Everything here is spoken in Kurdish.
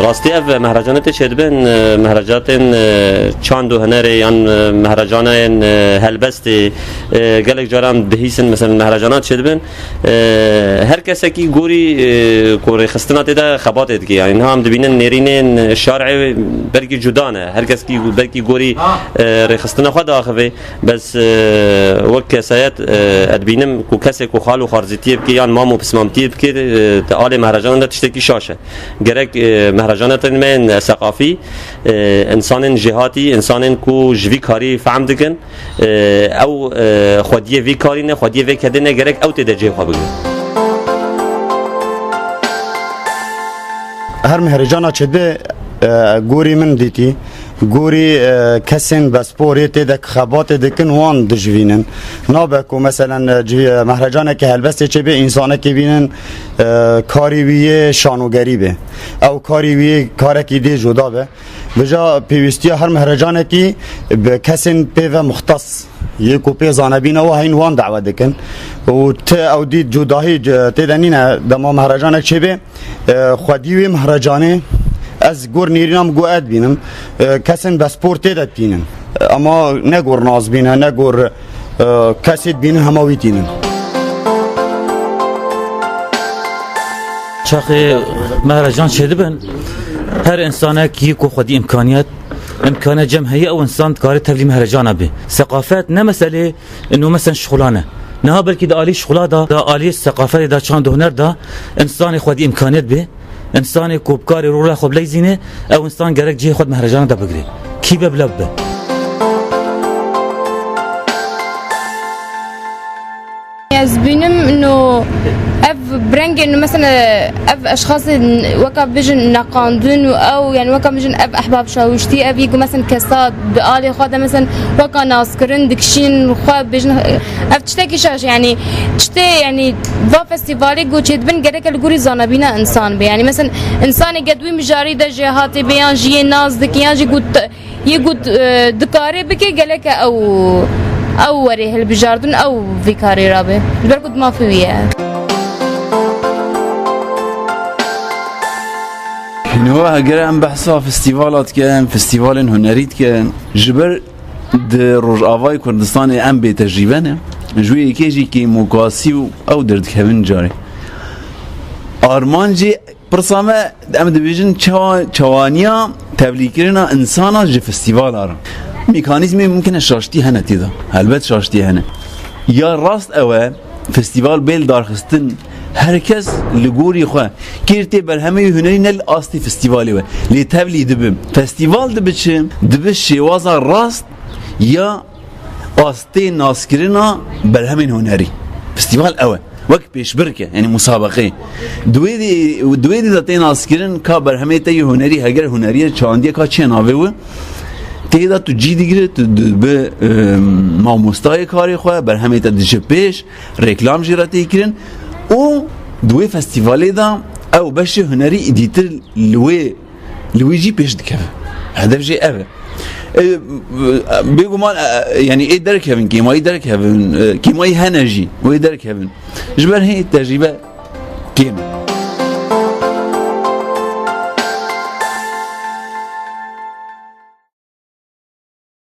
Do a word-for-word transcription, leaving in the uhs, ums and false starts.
Rastî ev mehrecanetê çêdibin, e, mehrecatên, e, çand û hunerê yan, e, mehrecanayên, e, helbestê, e, gelek caran dihîsin, mesela mehrecanat çêdibin. E, her kesekî gorî, e, ku rêxistina tê de xebatê dike. Yani niha em dibînin nêrînên şarê belkî cuda ne. Her kesekî belkî gorî, e, rêxistina xwe diaxivê. Bes, e, wek kesayet, e, ez dibînim ku kesê ku xal û xarzîtiyê bike yan mam û pismamtiyê bike, e, di alê mehrecanan de tiştekî şaş e. Gerek, e, mehrecanetên me yên seqafî, e, insanên jêhatî, insanên ku ji vî karî fehm dikin, e, ew, e, xwediyê vî karî ne, xwediyê vê kedê ne, gerek ew tê de cihê xwe bigrin. Her mehrêcana çêdibe, e, gorî min dîtî, gorî, e, kesên besporê tê de xebatê dikin wan dijivînin. Nabe ku meselen, e, civî-, e, mehrecanekê helbestê çêbe, însanekê bînin, e, karî wî yê şanogerî be. Ew karî wî yê karekî dê cuda be. Vêca pêwîstiya her mehrecanekî bi kesên pê ve muxtas yê ku pê zanebîne û heyîn wan dawe dikin. Û ti ew dî cudahî c-, tê de nîne dema mehrecanek çêbe, e, xwedî wê mehrecanê ez gor nêrîna min got ez dibînim, e, kesên bespor tê de tînin. E, ama ne gor nazbîne, ne gor, e, kesê dibînin hema wî tînin. Çaxê mehrecan çêdibin, her insanek yê ku xwedî îmkaniyet, îmkaniyet cem heye, ew insan dikare tevlî mehrecana bê. Seqafet ne meselê ino mesen şixulan e. Niha belkî di alî şixula de, di alî seqafetê de, çand û huner de, insanê xwedî îmkaniyet bê, insanê ku bikarê rûla xwe bileyzîne, ew insan gerek cihê xwe di mehrecana de bigire. Kî be bila bibe. Ez bînim ino ev bi rengên, mesela, ev eşxasên weka bijin neqandin û ew, yani, weka bijin ev ehbab şawiştî, ev yek, mesela, kesa di alê xwe de, mesela, weka naskirin dikişîn xwe bijin, ev tiştekî şaş, yani, tiştê, yani, va festîvalê ku çêdibin gereke li gorî zanebîna insan be. Yani, mesela, insanê get wî mijarî de jê hatê be, yan jî yê nas dike, yan jî got Yê ku, e, dikare bike geleke ew, ew were hilbijardin, ew vî karê rabe. Ji ber ku di mafê wî ye. Hîno eger em behsa festîvala dikin, festîvalên hunerî dikin, ji ber di Rojavayê Kurdistanê em bê tecrîbe ne, ji wê yekê jî kêmokasî û ew derdikevin carê. Armancê Pirsa me, em dibêjin çawa, çawaniya tevlîkirina insana ji festîvala re. Mekanîzmê mimkin e şaştî hene tê de. Helbet şaştî hene. Ya rast ew e, festîval bê li darxistin, her kes li gorî xwe kêr tê berhemê hunerî ne li astê festîvalê we. Lê tevlî dibe. Festîval dibe çi? Dibe şêwaza rast ya astê naskirina berhemên hunerî. Festîval ew e. Wek pêşbirk e, yani musabeqe. Di wê dî, di wê dî de tê naskirin ka berhemê te yê hunerî, heger hunerî ye, çandiye ka çi ye navê wî. Tê de tu cî digire, tu dibe, e, mamostayê karê xwe, berhemê te diçe pêş, reklam jê re tê kirin. Û di wê festîvalê de ew beşê hunerî îdîtir li wê Li wî jî pêş dikeve. Hedef jê ev e. E, bêguman, e, yani ê derkevin, kêmayî derkevin, e, kêmayî hene jî, wê derkevin. Ji ber hê tecrîbe kêm e.